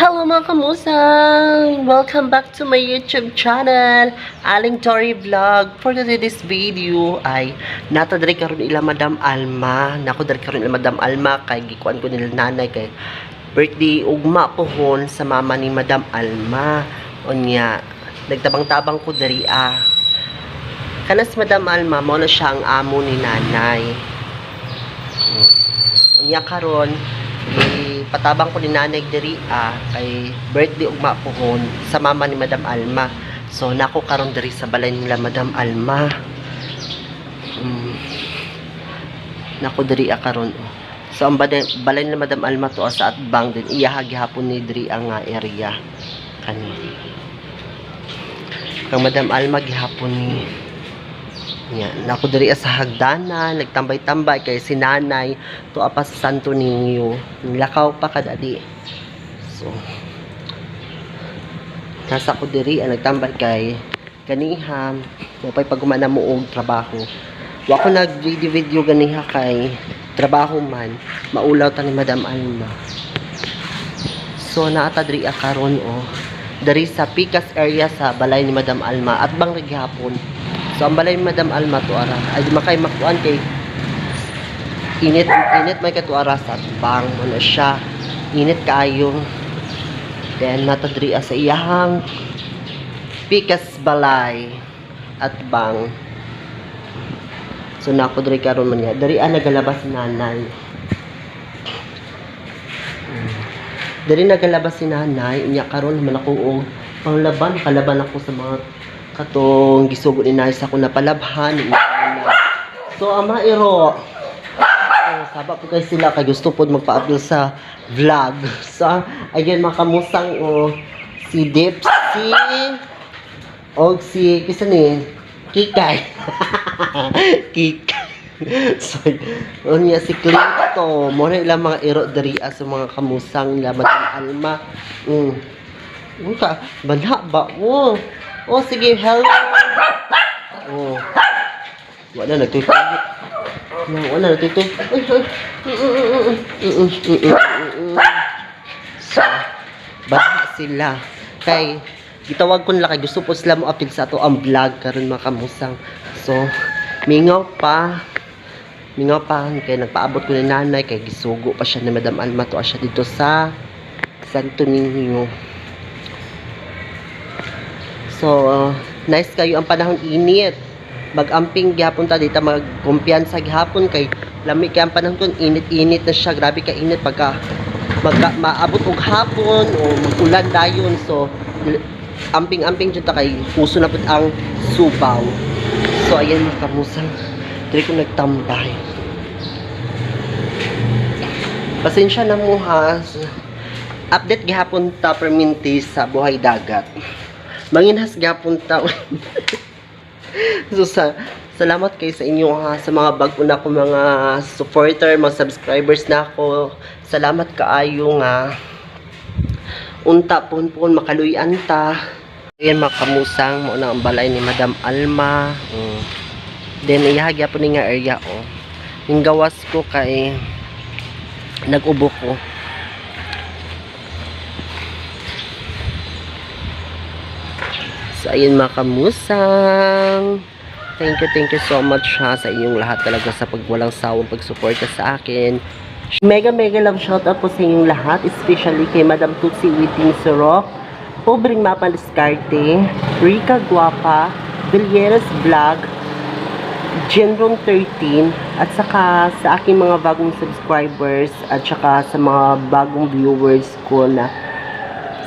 Hello, mga kamusang! Welcome back to my YouTube channel, Aling Tori Vlog. For today's video ay nata diri karon ila Madam Alma. Nako diri karon ila Madam Alma kay gikuan ko nila nanay kay birthday ugma pohon sa mama ni Madam Alma. Unya, nagtabang-tabang ko diri ah. Kanas Madam Alma, mao na siya ang amo ni nanay. Unya karon patabang ko ni nanay diri ah kay birthday ugma pohon sa mama ni Madam Alma. So nako karon diri sa balay nila Madam Alma. Nako diri ah karon, oh. So ang balay nila Madam Alma to ah, sa atbang din iya gihapon ni diri ang nga area kani. Kang Madam Alma gihapon ni. Yan, nako diri sa hagdanan, nagtambay-tambay kay si nanay tuwa pa sa Santo Niño. Lakaw pa kadali. So, nasa ko diri ang nagtambay kay ganiha mo pa'y pagumana mo og trabaho. Wa ko nag video video ganiha kay trabaho man, maulaw ta ni Madam Alma. So naata diri karon oh. Diri sa Pikas area sa balay ni Madam Alma at bang gihapon. So ang balay ni Madam Alma to ara ay di makay makuan kay init init may katuara sa bang mo na siya. Init kaayo. Then nata diri sa iyahang Pikas balay at bang. So nako diri karon man nga. Diri nagalabas si nanay. Diri nagalabas si nanay, unya karon naman ako og panglaban, kalaban ako sa mga katong gisugo ni nanay sa ako napalabhan. Unya na. So ama iro. Oh, saba po kay sila kay gusto pod magpa-upload sa vlog. So ayun, mga kamusang, oh, si Dipsy og si kisa ni Kikay. Kikay. So, unya si Clinto, mo na ilang mga iro diri ah, sa mga kamusang nila Madam Alma. Uy, ka, banha ba? Oh. Oh, sige, hello. Oh. Wala nagtutulog. No, wala nagtutulog. Uy, uy. So, banha sila. Kay, gitawag ko nila kay gusto po sila mo apil sa ato ang vlog karon, mga kamusang. So, mingaw pa. Mingaw pa kay nagpaabot ko ni nanay kay gisugo pa siya ni Madam Alma to siya dito sa Santo Niño. So, nice kayo ang panahon, init. Mag-amping gihapon ta dito, magkumpiyansa gihapon kay lami kay ang panahon kun init-init na siya, grabe ka init pagka maabot og hapon o mag-ulan dayon. So, amping-amping jud ta kay uso na pud ang subaw. So, ayan, mga kamusang, diri ko nagtambay. Pasensya na mo ha. Update gihapon ta perminti sa buhay dagat. Manginhas gihapon ta. So sa salamat kay sa inyo ha, sa mga bago na ko mga supporter, mga subscribers na ako. Salamat kaayo nga unta pun pun makaluyan ta. Ayan, mga kamusang, mo na ang balay ni Madam Alma. Then iya gyapon ni nga area oh. Yung gawas ko kay nag-ubo ko. So ayun, mga kamusang. Thank you so much ha sa inyong lahat talaga sa pagwalang sawang pagsuporta sa akin. Mega mega love shout out po sa inyong lahat, especially kay Madam Tutsi Witing Surok, Pobreng Mapa Diskarte, Rica Guapa, Villeras Vlog, Genron 13, at saka sa aking mga bagong subscribers at saka sa mga bagong viewers ko na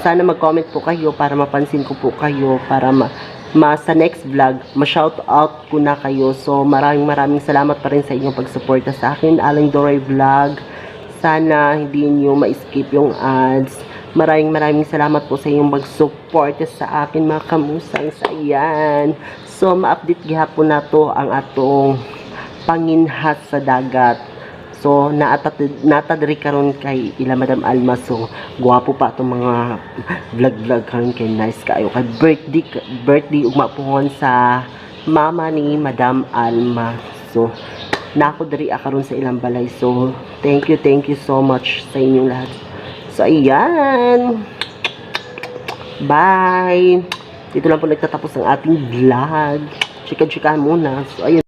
sana mag-comment po kayo para mapansin ko po kayo para ma sa next vlog ma-shout out ko na kayo. So maraming maraming salamat pa rin sa inyong pagsuporta sa akin, Aling Doray Vlog. Sana hindi niyo ma-skip yung ads. Maraming maraming salamat po sa inyong pagsuporta sa akin, mga kamusang. Sa ayan. So ma-update gihapon na to ang atong panginhas sa dagat. So naata diri karon kay ila Madam Alma. So gwapo pa atong mga vlog vlog karon kay nice kaayo kay birthday birthday ugma pohon sa mama ni Madam Alma. So nako diri karon sa ilang balay. So thank you so much sa inyong lahat. So ayan. Bye! Dito lang po nagtatapos ang ating vlog. Chika-chikahan muna. So, ayun.